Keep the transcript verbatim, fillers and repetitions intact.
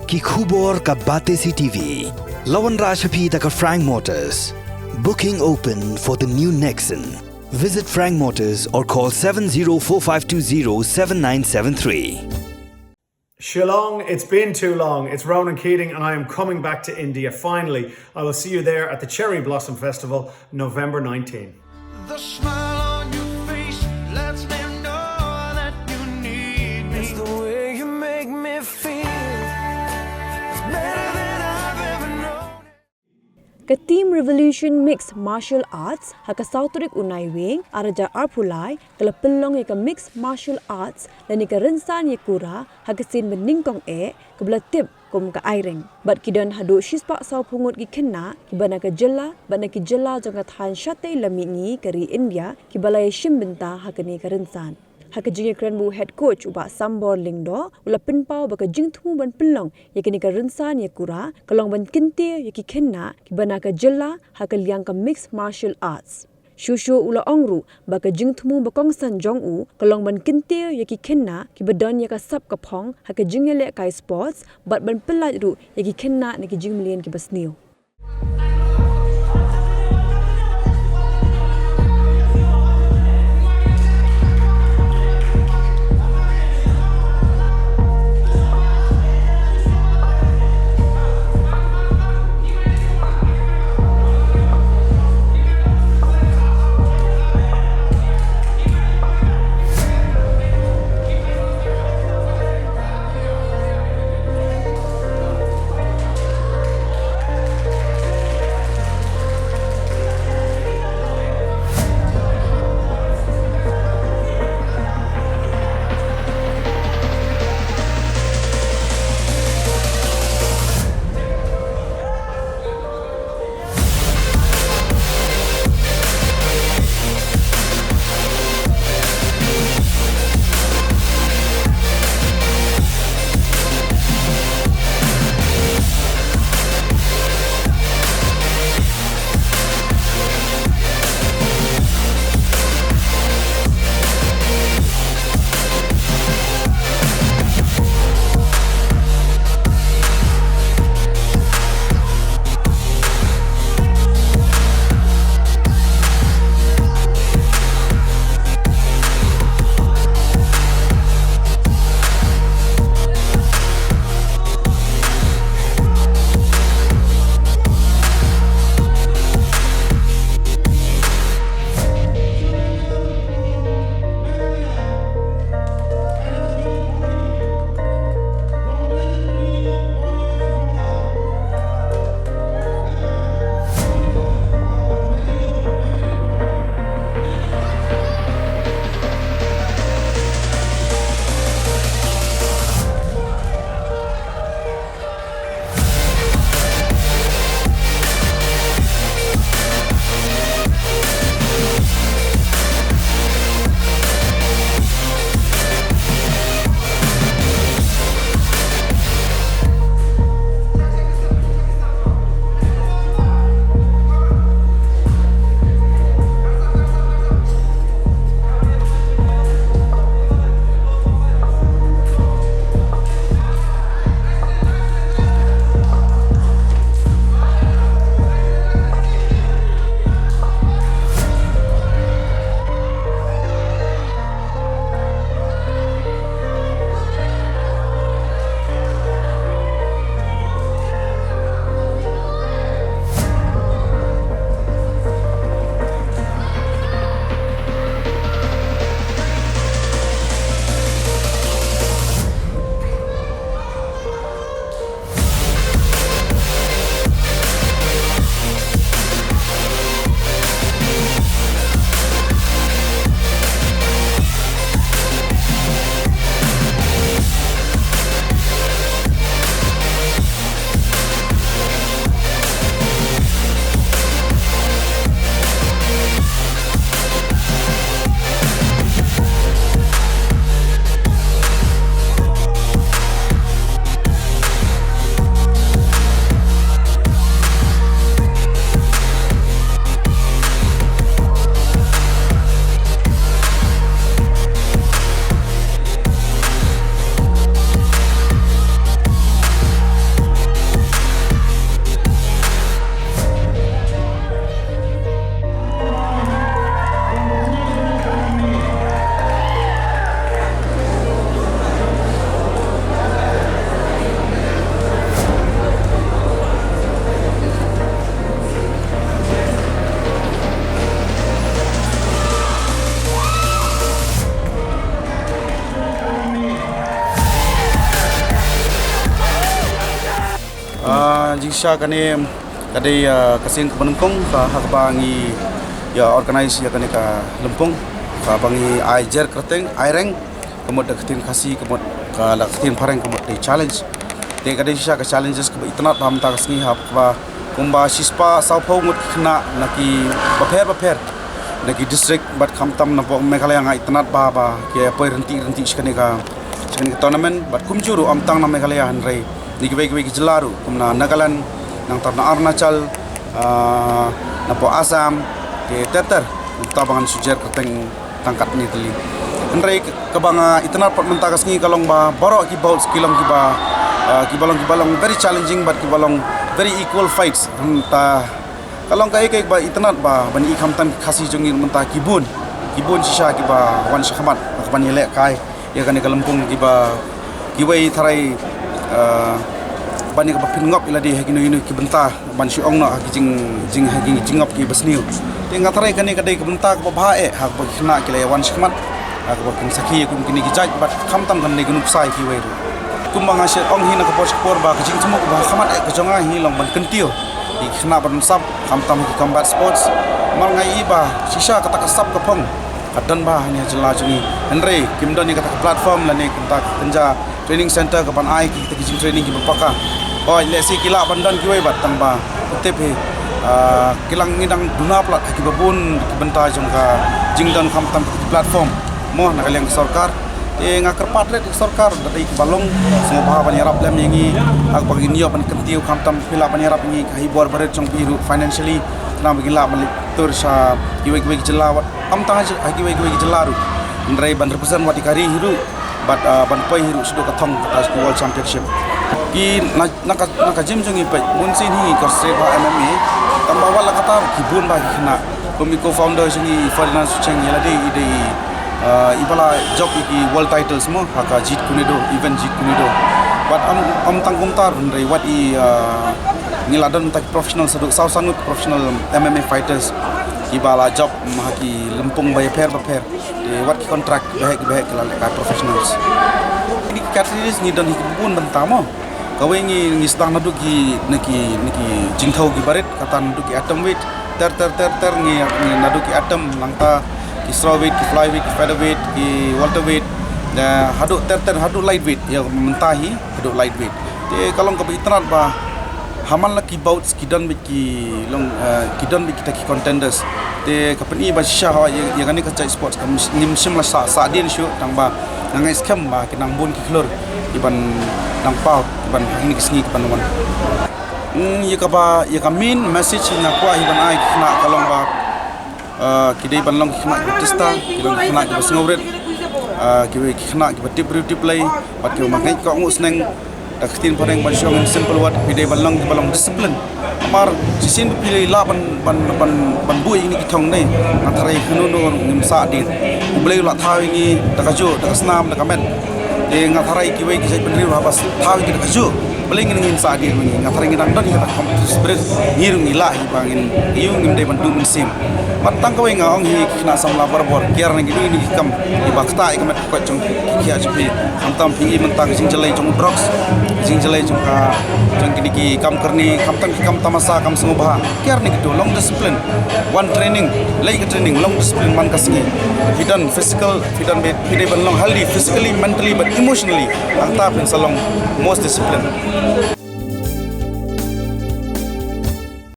Ki khubor ka Batesi TV. La wanrah sha phi da ka Frank Motors. Booking open for the new Nexon. Visit Frank Motors or call seven zero four five two zero seven nine seven three. Shillong, it's been too long. It's Ronan Keating, and I am coming back to India finally. I will see you there at the Cherry Blossom Festival, November nineteenth. The smile on your face lets me know that you need me. It's the way you make me feel. It's better than I've ever known. Ka Team Revolution Mixed Martial Arts ha ka saw tarik u Naiwieng ar hajar arphew lai ka la pynlong ïa ka Mixed Martial Arts lane ka rynsan ïakura ha ka sien ba nyngkong eh kaba la tip kum ka Airing. Bad ki don haduh shispah sawphew ngut ki khynnah kiba na ka jylla bad na ki jylla jong ka thaiñ shatei lam mihngi ka ri India kiba la ïashim bynta ha kane ka rynsan. Ha ka jingïakren bad u head coach u Bah Sambor Lyngdoh u la pynpaw ba ka jingthmu ban pynlong ïa kane ka rynsan ïakura ka long ban kyntiew ïa ki khynnah kiba na ka jylla ha ka liang ka Mixed Martial Arts. Shuh shuh u la ong ruh ba ka jingthmu ba kongsan jong u ka long ban kyntiew ïa ki khynnah kiba don ïa ka sap ka phong ha ka jingïalehkai sports bad ban pyllait ruh ïa ki khynnah na ki jingmlien kiba sniew. Jingshisha kane ka dei, ah, ka sien kaba nyngkong ka ha kaba ngi ïa organize ïa kane ka lympung kaba ngi ai jer kyrteng, ai rank, ka mut da ka ktien Khasi, ka mut ka la ka ktien phareng, ka mut dei challenge. Te ka dei shisha ka challenges kaba itynnad ba mynta ka sngi ha kaba kumba shispah sawphew ngut ki khynnah na ki bapher bapher na ki district bad khamtam na pdeng Meghalaya nga itynnad ba ba ki poi ryntih ryntih sha kane ka sha kane ka tournament bad kumjuh ruh ym tang na Meghalaya hynrei na kiwei kiwei ki jylla ruh kum na Nagaland, nangta na Arunachal, ah, na pdeng Assam, te ter ter. Mynta ba ngan shu jer kyrteng tang katne tylli. Hynrei kaba nga itynnad pat mynta ka sngi ka long ba baroh ki bouts ki long kiba, ah, kiba long kiba long very challenging bad kiba long very equal fights. Mynta ka long kaei kaei kaba itynnad ba ban i khamtam ki Khasi jong ngi mynta ki bun, ki bun shisha kiba wan shakhmat ban ïalehkai ïa kane ka lympung kiba kiwei tharai, ah, ban ïa kaba pynngop ïa lade ha kino kino ki bynta ban shu ong noh ha ki jing jing ha ki jingngop kiba sniew. Te nga tharai kane ka dei ka bynta kaba bha eh ha kaba ki khynnah ki la ïa wan shakhmat ha kaba kin sakhi ïa kum kine ki jait bad khamtam kan dei ka nuksa ïa kiwei ruh. Kumba nga shu ong hi na ka por sha ka por ba ka jingthmu kaba khmat eh ka jong nga hi long ban kyntiew ïa ki khynnah ban sap khamtam ha ki combat sports. Namar nga i ba shisha kata ka sap ka phong ka don bha ha ine i jylla jong ngi. Hynrei kim don ïa kata ka platform lane kumta ka kynja training center ka ban ai kita ki jingtraining kiba paka. Hooid, lehse ki lah ban don kiwei bad tang ba tip hi, ah, ki lah ngi dang duna palat ha kiba bun ki bynta jong ka jingdon khamtam ki platform mo na ka liang ka sorkar. Te nga kyrpad rit ïa ka sorkar da dei kiba long sngewbha ban ïarap lem ïa ngi ha kaba ngin ïoh ban kyntiew khamtam phi lah ban ïarap ïa ngi ka hi bor barit jong phi ruh financially. Khnang ba ngin lah ban leit tur sha kiwei kiwei ki jylla wat ym tang ha kiwei kiwei ki jylla ruh hynrei ban represent wat ïa ka ri hi ruh bad, ah, ban poi hi ruh shaduh ka thong kata ka World Championship. Ki na, na ka, na ka gym jong ngi peit bun sien hi ka sep ha M M A. Tang ba wat la kata ki bun ba ki khynnah. Kum i co-founder jong ngi Ferdinand Sucheng ïa lade i dei, ah, i ba la jop ïa ki world titles mo ha ka Jeet Kune Do, event Jeet Kune Do. Wat ym, ym tang kumta hynrei wat i, ah, ngi la don ta ki professional shaduh saw san ngut professional M M A fighters kiba la jop ha ki lympung ba pher ba pher. Te wat ki contract ki baheh ki baheh ki la lehkai professionals. Kine ki categories ngi don hi ki bun bynta mo. Kawei ngi, ngi sdang naduh ki na ki, na ki jingthew ki barit kata naduh ki atom weight ter ter ter ter ngi, ngi naduh ki atom nangta ki strawweight, ki flyweight, ki featherweight, ki welterweight. Haduh ter ter haduh lightweight ïa mynta hi haduh lightweight. Te ka long kaba itynnad ba ha man la ki bouts ki don beit ki long, eh, ki don beit kita ki contenders. Te ka pyni ba shisha ha ïa, ïa kane ka jait sports ka ngim shym la sah, sah dien shuh tang ba nga ngeit skhem ba ki nang bun ki khlur ki ban nang paw ki ban ha kine ki sngi ki ban wan. Hmm, ïa kaba, ïa ka main message nga kwah hi ban ai ki khynnah ka long ba, eh, ki dei ban long ki khynnah kiba tista, ki long ki khynnah kiba sngewrit, eh, ki, ki khynnah kiba tip briew tip Blei bad kiba ngeit ka nguh sneng. Da ka ktien phareng ban shu ong in simple word, phi dei ban long, ban long discipline. Namar shisien ba phi lah ban, ban, ban, ban buh ïa kine ki thong ne, nga tharai kano kano ngim sah dien. U Blei u la thaw ïa ngi da kajuh, da ka snam, da ka met. Te nga tharai kiwei ki jaitbynriew haba thaw ïa ngi da kajuh, balei ngin, ngin sah dien ma ngi? Nga tharai ngi dang don ïa kata ka competitive spirit, ngi ruh ngi lah hi ba ngin, ïa u ngim dei ban duh mynsiem. Bad tang kawei nga ong hi ki khynnah samla barabor, kiar na kino kino ki kam kiba ktah ïa ka met ka koit jong ki, ki khiah jong phi. Khamtam phi i mynta ka jingjlei jong drugs, ka jingjlei jong ka, jong kine ki kam kyrni, khamtam ki kam tamasa, kam sngewbha. Kiar na kito, long discipline. Wan training, leit ka training, long discipline man ka sngi. Phi don physical, phi don bad, phi dei ban long healthy physically, mentally bad emotionally. Hangta phin sa long most discipline.